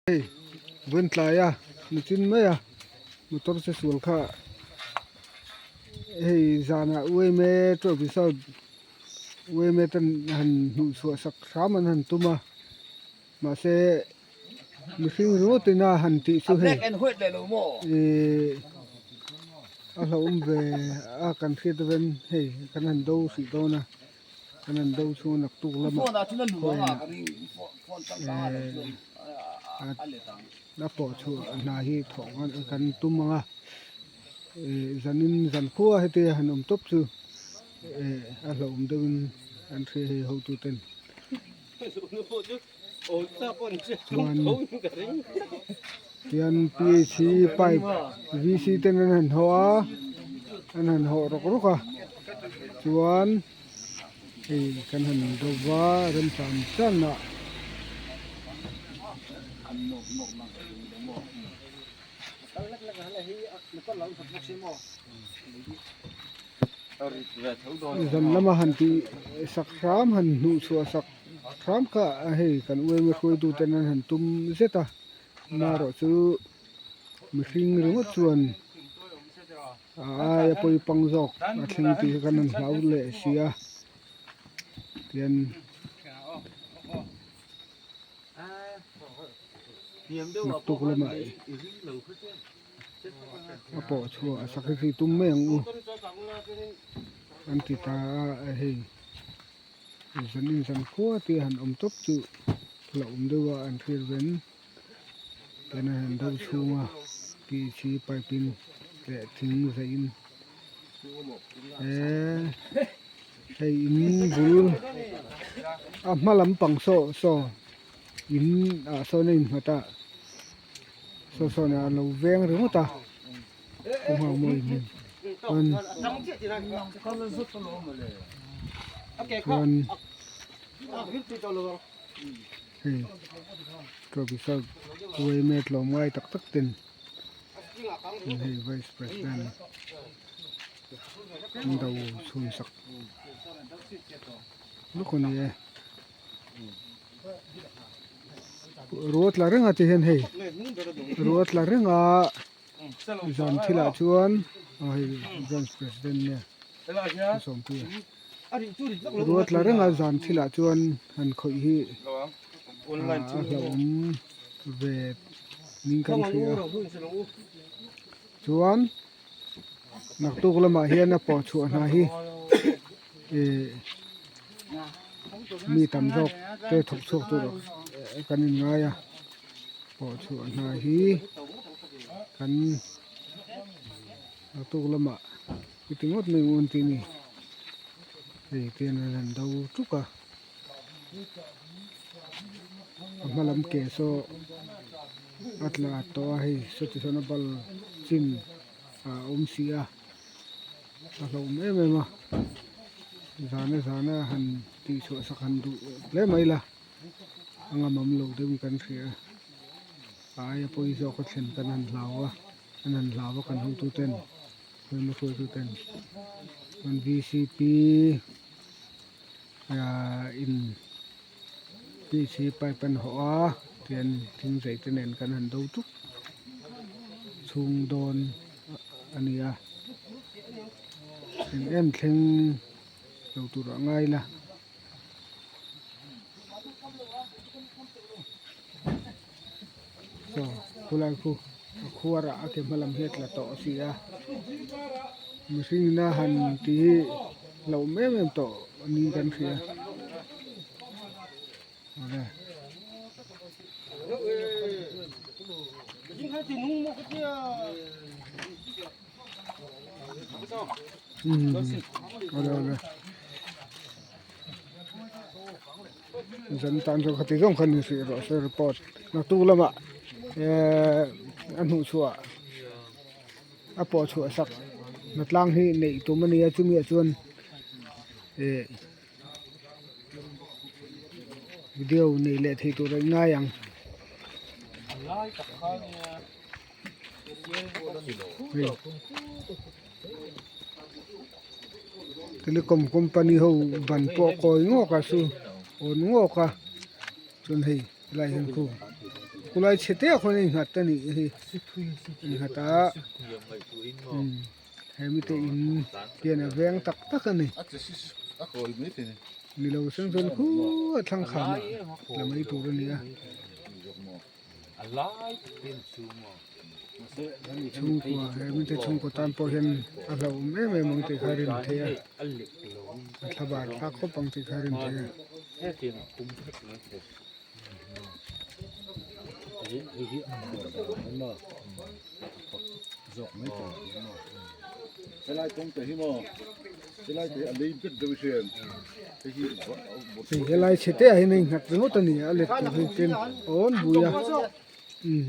Hei vawn tlai a nichin mai a motor che sual kha hei zanah uaime trophy south uaime ten han hnuh chhuah sak hram an han tum a mahse mihring ringawt ina han tih chu hei ihh a hlauhawm ve a kan hriat dawn hei kan han do hrih dawn a. Kan han do chhung naktuk lamah khawiah a pawh chhuah hna hi thawh kan tum ang a, zanin zan khua heti a han awm tawp chu a hlauhawm deuhin an hria hei hotuten chuan tian PHC pipe VC ten an han hawh a an han hawh rawk rawk a chuan. Hei kan han do va remchang chan ah zan lama han tih sak hram han hnuh chhuah sak hram kha hei kan uaime hruaitu ten an han tum zet a amaherawh chu mihring ringawt chuan. A aia pawipang zawk a thleng tih hi kan han hlau leh si a tian naktuk lamah a pawh chhuah a sak hi tum mai ang u an ti ta a hei zan in zan khua te han awm tawp chu hlauhawm deuh a an hriat ven. Tihian a han do chhung a PHC pipe in leh thing zaih in eee hei in bul a hma lampang saw saw in ah sawn a innghat a saw sawn a lo veng ringawt a kawngah mawi in chuan chuan. Hei trophy south uaime tlawm ngai tak tak ten hei vice president an do chhun sak lawk a ni e ruat la reng a ti hian hei ruat la reng a zan thil ah chuan aw hei vice president nia sawmpuia. Ruat la renga zan thilah chuan han khawih hi a hlauhawm ve ning kan hria a chuan naktuk lamah hian a pawh chhuah hna hi ih mi tam zawk te thawk chhuak tur kan in ngai a pawh chhuah hna hi kan naktuk lamah. Heti ngawt mai ngun tih a ni hei tian an han do tuk a a hma lam ke saw a tla tawh a hei sawti sawn a bal chin a awm si a a hlauhawm em em a zana zana han tih chhuah sak han duh hle mai la a ngamawm lo deuhin kan hria a aia pawi zawk a thlen kan han hlau a an han hlau a kan hotu ten. Hmel hruaitu ten chuan vcp ah in pc pipe an hawh a tian thing zai te nen kan han do tuk chhung dawn a ni a eng em thleng lo tur ah ngai ila. Saw khulai khu a khuar ah a ke hma lam hi a tla tawh a si a mihring ina han tih hi hlauhawm em em tawh niin kan hria awle. Awle awle. Zan tan chu khati zawng khan inhrih rawh se report naktuk lamah ehh a hnuh chhuah a pawh chhuah sak hnatlang hi neih tum a nia chumi ah chuan ehh video nei leh thei tur a ngai ang. Telecom company ho ban pawh a kawi ngawk a chu awn ngawk a chuan hei helai hian khu. Khulai chhe te ah khuan a innghat a nih hi innghat a umm he mite in hian a veng tak tak a ni nilo seng chuan khuuuu a thlang kham ah la mai tur a ni a. Chhungkua he mite chhungkaw tan pawh hian a hlauhawm em em ang tih kha a rin theih a a thlabar thlak khawp ang tih kha a rin theih a. Hei helai chhe te ah hian a innghat ringawt a ni a let tur hi ten awn bui a umm.